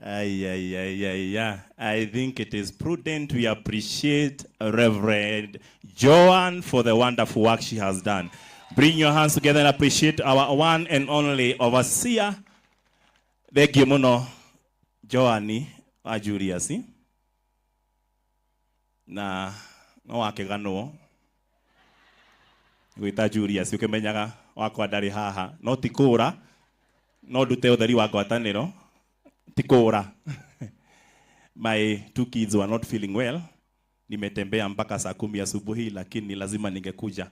Ay, ay, ay, ay, ay. I think it is prudent we appreciate Reverend Joan for the wonderful work she has done. Bring your hands together and appreciate our one and only overseer. Thank you muno, Joani wa Julius. Na no wakĩganwo gwĩta Julius ũkĩmenyaga wakwa ndarĩ haha, no ti kũra, no ndute ũtheri wa ngwatanĩro, ti kũra. My two kids were not feeling well. Nimetembea mpaka saa 10 asubuhi, lakini lazima ningekuja.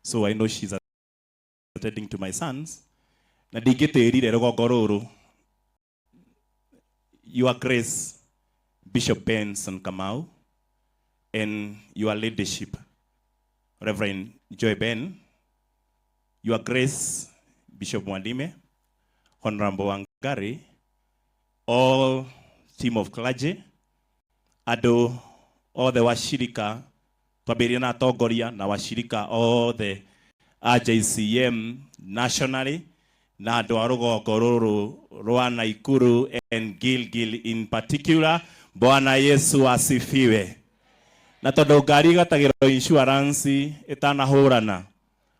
So I know she's attending to my sons. Na ndingĩtĩrire rũgongo rũrũ. Your Grace, Bishop Benson Kamau, and your leadership, Reverend Joy Ben, Your Grace, Bishop Mwadime, Honorable Wangari, all team of clergy, andũ othe washirika, twambĩrĩrie na atongoria na washirika othe a JCM nationally, na andũ a rũgongo rũrũ rwa Nakuru and Gilgil in particular. Bwana Yesu asifiwe. Na tondũ ngari ĩgatagĩrwo insurance ĩtanahũrana,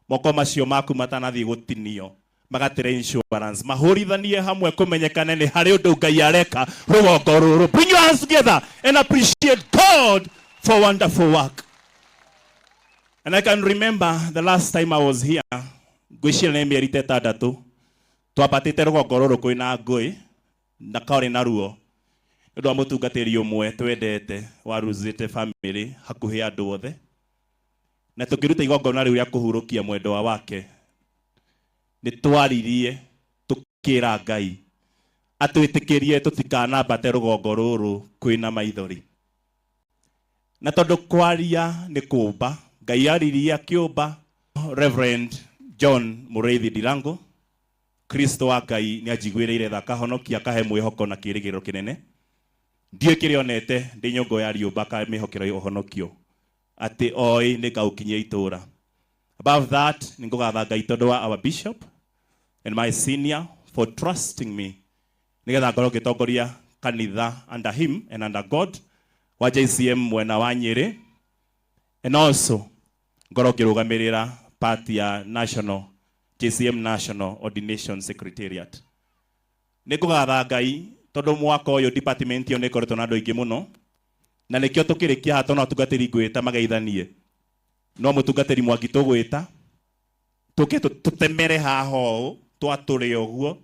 moko macio maku matanathiĩ gũtinio magatĩre insurance, mahũrithanie hamwe kũmenyekane nĩ harĩ ũndũ Ngai areka rũgongo rũrũ. Bring your hands together and appreciate God for wonderful work. And I can remember the last time I was here, ngwĩciria nĩ mĩeri ta 6 twambatĩte rũgongo rũrũ kwĩna ngũĩ na karĩ na ruo nĩ ũndũ wa mũtungatĩri ũmwe twendete waruzĩte family hakuhĩ andũ othe, na tũkĩruta igongona rĩu rĩa kũhurũkia mwendwa wake, nĩ twaririe tũkĩra Ngai atwĩtĩkĩrie tũtikanambate rũgongo rũrũ kwĩna maithori. Na tondũ kwaria nĩ kũmba, Ngai aririe akĩũmba. Reverend John Mũrĩithi Ndirango, Kristo wa Ngai nĩ anjiguĩrĩire tha, akahonokia, akahe mwĩhoko na kĩĩrĩgĩrĩro kĩnene. Ndiũĩ kĩrĩa onete ndĩ nyũngũ ya rĩũmba akamĩhokera ũhonokio, atĩ oĩ nĩ ngaũkinyia itũũra. Above that, nĩ ngũgatha Ngai tondũ wa our bishop and my senior for trusting me nĩgetha ngorwo ngĩtongoria kanitha under him and under God wa JCM mwena wa Nyĩrĩ, and also ngorwo ngĩrũgamĩrĩra part ya National JCM National Ordination Secretariat. Nĩ ngũgatha Ngai tondũ mwaka ũyũ department ĩyo nĩ ĩkoretwo na andũ aingĩ mũno, na nĩkĩo tũkĩrĩkia haha tondũ atungatĩri ngwĩta mageithanie, no mũtungatĩri Mwangi tũgwĩta tũke tũtemere haha ũũ, twatũre ũguo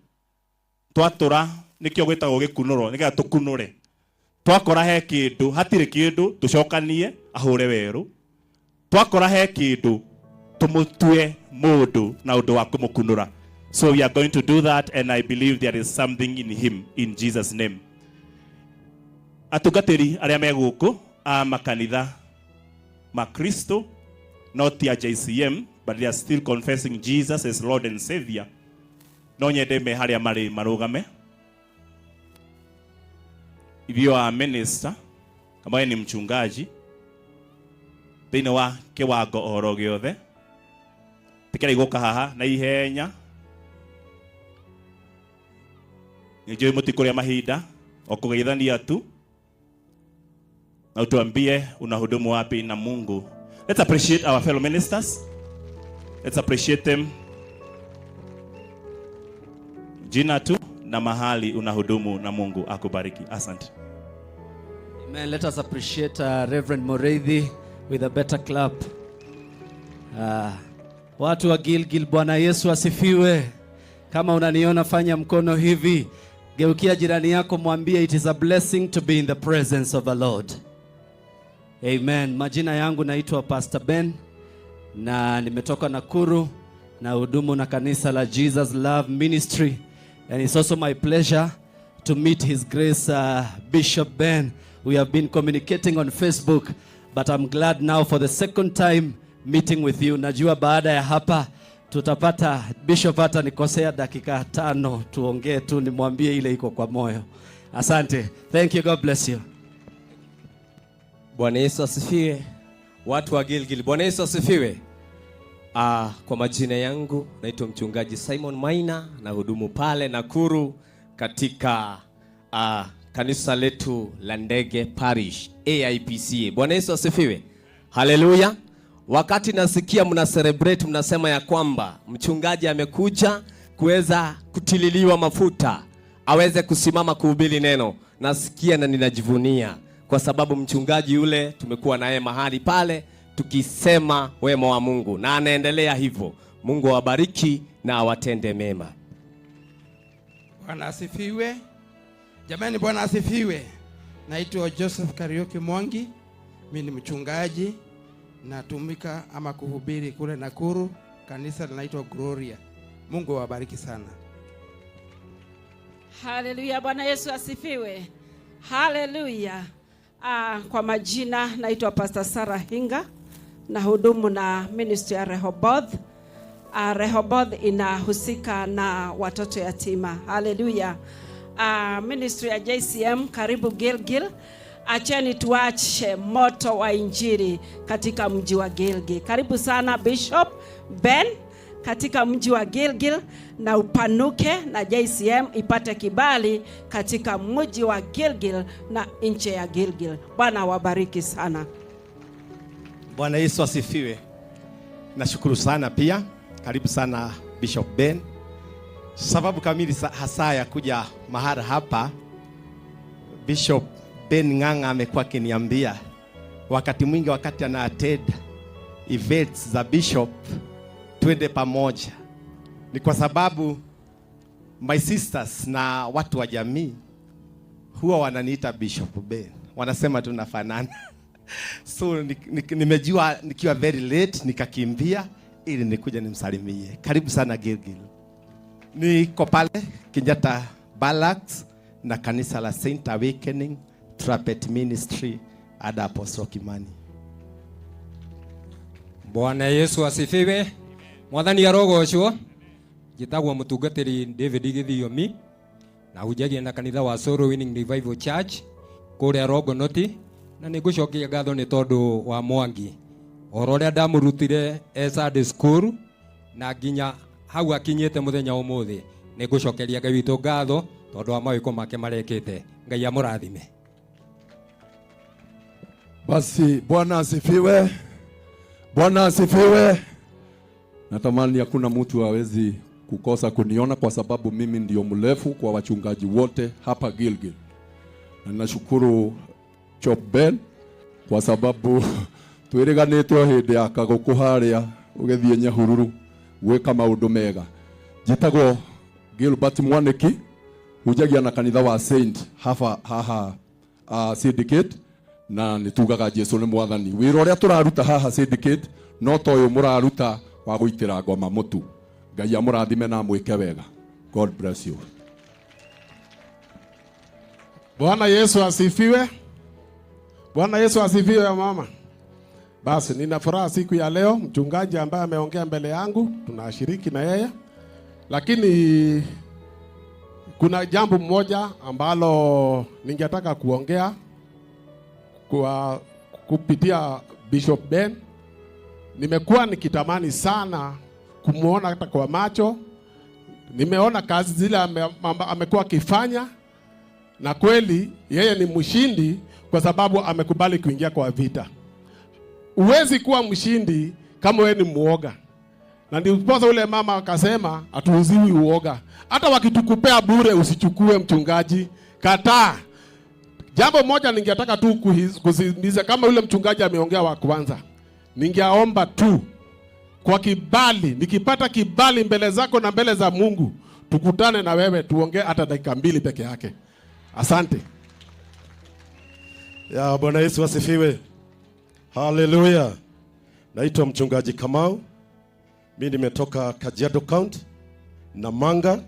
twatũra, nĩkĩo gwĩtagwo gĩkunũro, nĩgetha tũkunũre. Twakora he kĩndũ hatirĩ kĩndũ, tũcokanie ahũre werũ. Twakora he kĩndũ, tũmũtue mũndũ na ũndũ wa kũmũkunũra. So we are going to do that, and I believe there is something in him, in Jesus' name. Atungatĩri arĩa me gũkũ a makanitha ma Kristo, not ya JCM, but they are still confessing Jesus as Lord and Savior, no nyende me harĩa marĩ marũgame. If you are a minister, kama wewe ni mchungaji thĩinĩ wa kĩwango oro gĩothe, tikĩra igũka haha na ihenya. Nĩ njũĩ mũtikũrĩa mahinda o kũgeithania tu, na utuambie unahudumu wapi na Mungu. Let's appreciate our fellow ministers. Let's appreciate them. Jina tu na mahali unahudumu, na Mungu akubariki. Asante. Amen. Let us appreciate Reverend Mureithi with a better clap. Watu wa Gilgil, Bwana Yesu asifiwe. Kama unaniona fanya mkono hivi. Geukia jirani yako mwambie it is a blessing to be in the presence of the Lord. Amen. Majina yangu naitwa Pastor Ben na nimetoka Nakuru na hudumu na kanisa la Jesus Love Ministry, and it's also my pleasure to meet His Grace Bishop Ben. We have been communicating on Facebook, but I'm glad now for the second time meeting with you. Najua baada ya hapa tutapata Bishop, hata nikosea dakika 5 tuongee tu, nimwambie ile iko kwa moyo. Asante. Thank you. God bless you. Bwana Yesu asifiwe. Watu wa Gilgil, Bwana Yesu asifiwe. Kwa majina yangu naitwa mchungaji Simon Maina na hudumu pale Nakuru katika kanisa letu la Ndege Parish AIPCA. Bwana Yesu asifiwe. Haleluya. Wakati nasikia mna celebrate, mnasema ya kwamba mchungaji amekuja kuweza kutililiwa mafuta aweze kusimama kuhubiri neno, nasikia na ninajivunia kwa sababu mchungaji yule tumekuwa naye mahali pale tukisema wema wa Mungu na anaendelea hivyo. Mungu awabariki na awatende mema. Bwana asifiwe. Jamani, Bwana asifiwe. Naitwa Joseph Kariuki Mwangi, mimi ni mchungaji, natumika ama kuhubiri kule Nakuru, kanisa linaitwa Gloria. Mungu awabariki sana. Haleluya, Bwana Yesu asifiwe. Haleluya. Kwa majina naitwa Pastor Sarah Hinga, na hudumu na ministry ya Rehoboth. Rehoboth inahusika na watoto yatima. Haleluya. Ministry ya JCM, karibu Gilgil. Acheni tuache moto wa injili katika mji wa Gilgil. Karibu sana Bishop Ben katika mji wa Gilgil, na upanuke na JCM ipate kibali katika mji wa Gilgil na nchi ya Gilgil. Bwana awabariki sana. Bwana Yesu asifiwe. Nashukuru sana pia. Karibu sana Bishop Ben. Sababu kamili hasa ya kuja mahali hapa, Bishop Ben Ng'ang'a amekuwa akiniambia wakati mwingi, wakati ana attend events za Bishop, twende pamoja. Ni kwa sababu my sisters na watu wa jamii huwa wananiita Bishop Ben, wanasema tunafanana. So nimejua nikiwa very late, nikakimbia ili nikuja nimsalimie. Karibu sana Gilgil. Niko pale Kenyatta Barracks na kanisa la Saint Awakening Trumpet Ministry ada Apostle Kimani. Bwana Yesu asifiwe. Mwathani arogocwo. Njĩtagwo mũtungatĩri David Gĩthiomi na hunjagia na kanitha wa Soul Winning Revival Church kũrĩa Rongonoti, na nĩ ngũcokia ngatho nĩ tondũ wa Mwangi ũhoro ũrĩa ndamũrutire e Sunday school na nginya hau akinyĩte mũthenya ũmũthĩ. Nĩ ngũcokeria Ngai witũ ngatho tondũ wa mawĩko make marekĩte. Ngai amũrathime. Basi Bwana asifiwe. Bwana asifiwe. Natamani hakuna mtu hawezi kukosa kuniona kwa sababu mimi ndio mrefu kwa wachungaji wote hapa Gilgil. Na nashukuru Chop Ben kwa sababu twĩrĩganĩte o hĩndĩ ya kagũkũ harĩa ũgĩthiĩ Nyahururu gwĩka maũndũ mega. Njĩtagwo Gilbert Mwaniki, hunjagia na kanitha wa Saint haha haha Syndicate, na nĩ tugaga Jesu nĩ mwathani. Wĩra ũrĩa tũraruta haha Syndicate no ta ũyũ mũraruta wa gũitĩra ngoma mũtu. Ngai amũrathime na amwĩke wega. God bless you. Bwana Yesu asifiwe. Bwana Yesu asifiwe mama. Basi nina furaha siku ya leo, mchungaji ambaye ameongea mbele yangu tunashiriki na yeye. Lakini kuna jambo moja ambalo ningetaka kuongea kwa kupitia Bishop Ben. Nimekuwa nikitamani sana kumuona hata kwa macho. Nimeona kazi zile amekuwa akifanya, na kweli yeye ni mshindi kwa sababu amekubali kuingia kwa vita. Huwezi kuwa mshindi kama wewe ni muoga. Na ndiposa ule mama akasema hatuuziwi uoga. Hata wakitukupea bure usichukue mchungaji, kataa. Jambo moja ningetaka tu kusisitiza, kama yule mchungaji ameongea wa kwanza, ningeomba tu kwa kibali, nikipata kibali mbele zako na mbele za Mungu, tukutane na wewe tuongee hata dakika 2 peke yake. Asante. Ya Bwana Yesu asifiwe. Haleluya. Naitwa mchungaji Kamau. Mimi nimetoka Kajiado County Namanga,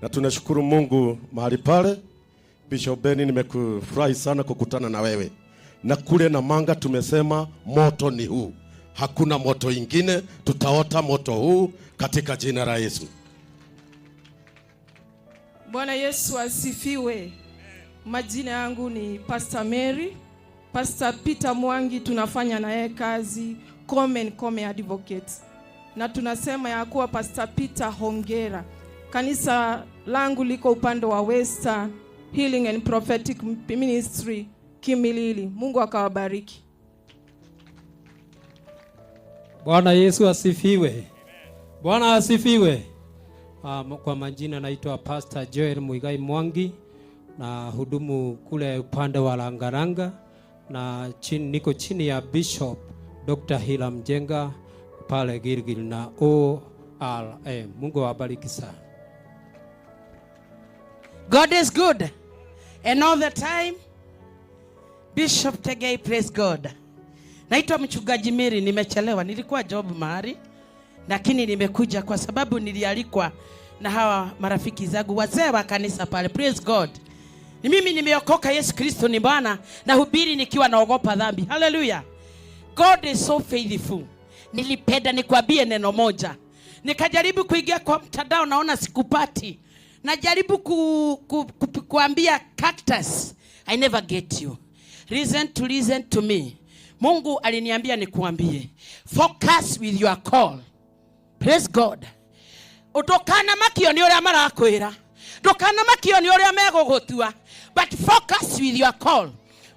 na tunashukuru Mungu mahali pale. Bishop Benny, nimekufurahi sana kukutana na wewe. Na kule Namanga tumesema moto ni huu. Hakuna moto ingine, tutaota moto huu katika jina la Yesu. Bwana Yesu asifiwe. Majina yangu ni Pastor Mary. Pastor Peter Mwangi tunafanya na yeye kazi Komen Kome Advocate. Na tunasema ya kuwa Pastor Peter hongera. Kanisa langu liko upande wa Western Healing and Prophetic Ministry Kimilili. Mungu akawabariki. Bwana Yesu asifiwe. Bwana asifiwe. Kwa majina naitwa Pastor Joel Muigai Mwangi na hudumu kule upande wa Langalanga na chini, niko chini ya Bishop Dr. Hila Mjenga pale Gilgil na ORM. Mungu awabariki sana. God is good. And all the time, Bishop Tegei, praise God. Naitwa mchungaji Mary, nimechelewa, nilikuwa job mahali, lakini nimekuja kwa sababu nilialikwa na hawa marafiki zangu wazee wa kanisa pale. Praise God. Ni mimi nimeokoka, Yesu Kristo ni Bwana, nahubiri nikiwa naogopa dhambi. Hallelujah. God is so faithful. Nilipenda nikwambie neno moja. Nikajaribu kuingia kwa mtandao, naona sikupati. Najaribu kuambia cactus, I never get you. Listen to me. Mungu aliniambia nikuambie, focus with your call. Praise God. Ndukana makio ni uria marakwira. Ndukana makio ni uria megugutua. But focus with your call.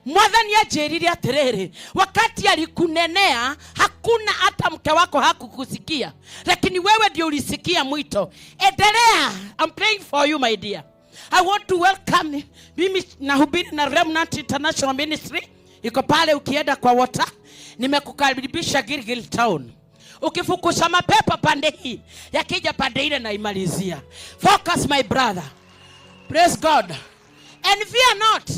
Mwathani anjĩrire atĩrĩrĩ, wakati alikunenea hakuna hata mke wako hakukusikia, lakini wewe ndio ulisikia mwito. Endelea. I'm praying for you, my dear. I want to welcome. Mimi nahubiri na Remnant International Ministry, iko pale ukienda kwa water. Nimekukaribisha Gilgil Town. Ukifukusha mapepo pande hii, yakija pande ile naimalizia. Focus, my brother. Praise God. And fear not.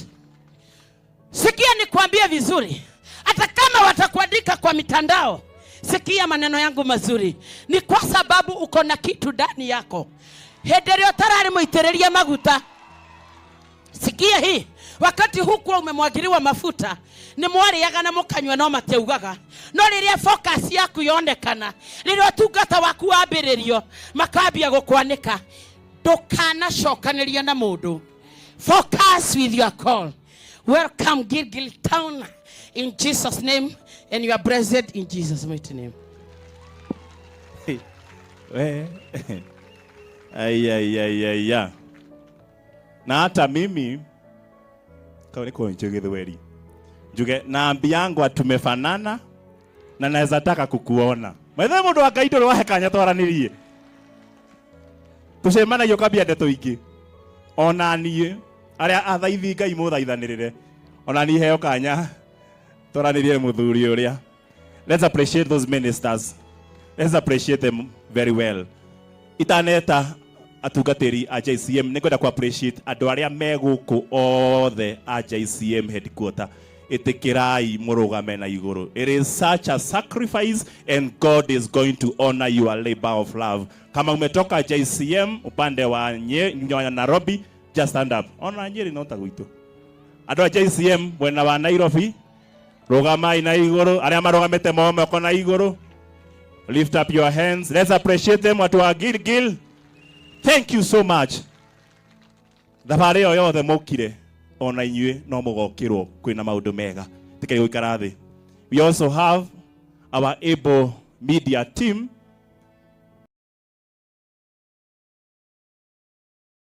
Sikia nikwambie vizuri, hata kama watakuandika kwa mitandao, sikia maneno yangu mazuri, ni kwa sababu uko na kitu ndani yako. Hĩndĩ ĩrĩa ũtararĩ mũitĩrĩrie maguta, sikia hii, wakati hukuwa umemwagiliwa mafuta, nĩ mwarĩaga na mũkanyua no matiaugaga. No rĩrĩa focus yaku yonekana, rĩrĩa ũtungata waku wambĩrĩrio, makambia gũkwanĩka. Ndũkanacokanĩria na mũndũ. Focus with your call. Welcome Gilgil Town in Jesus' name, and you are blessed in Jesus' mighty name. We. Ai, ai, ai, ai, ya. Na hata mimi kama niko nje githweri, njuge naambiangwa tumefanana na naweza taka kukuona. Maithe mundu wa Ngai ndũrĩ wahe kanya twaranirie. Tucemanagia ũkambia ndeto ingĩ. Ona niĩ arĩa athaithi Ngai mũthaithanĩrĩre. Ona niĩ heo kanya twaranirie mũthuri ũrĩa. Let's appreciate those ministers. Let's appreciate them very well. Itaneta atungatĩri a JCM, nĩ ngwenda ku appreciate andũ arĩa me gũkũ othe a JCM headquarter. Ĩtĩkĩrai mũrũgame na igũrũ. It is such a sacrifice and God is going to honor your labor of love. Kama umetoka JCM upande wa Nairobi, just stand up. Ona Nyeri no ta gwitũ. Andũ a JCM mwena wa Nairobi, rũgamai na igũrũ. Arĩa marũgamĩte moe moko na igũrũ. Lift up your hands. Let's appreciate them, watu wa Gilgil. Thank you so much. Thabarĩ ĩyo yothe mũkire, ona inyuĩ no mũgokĩrwo kwĩna maũndũ mega. Tikai gũikara thĩ. We also have our able media team.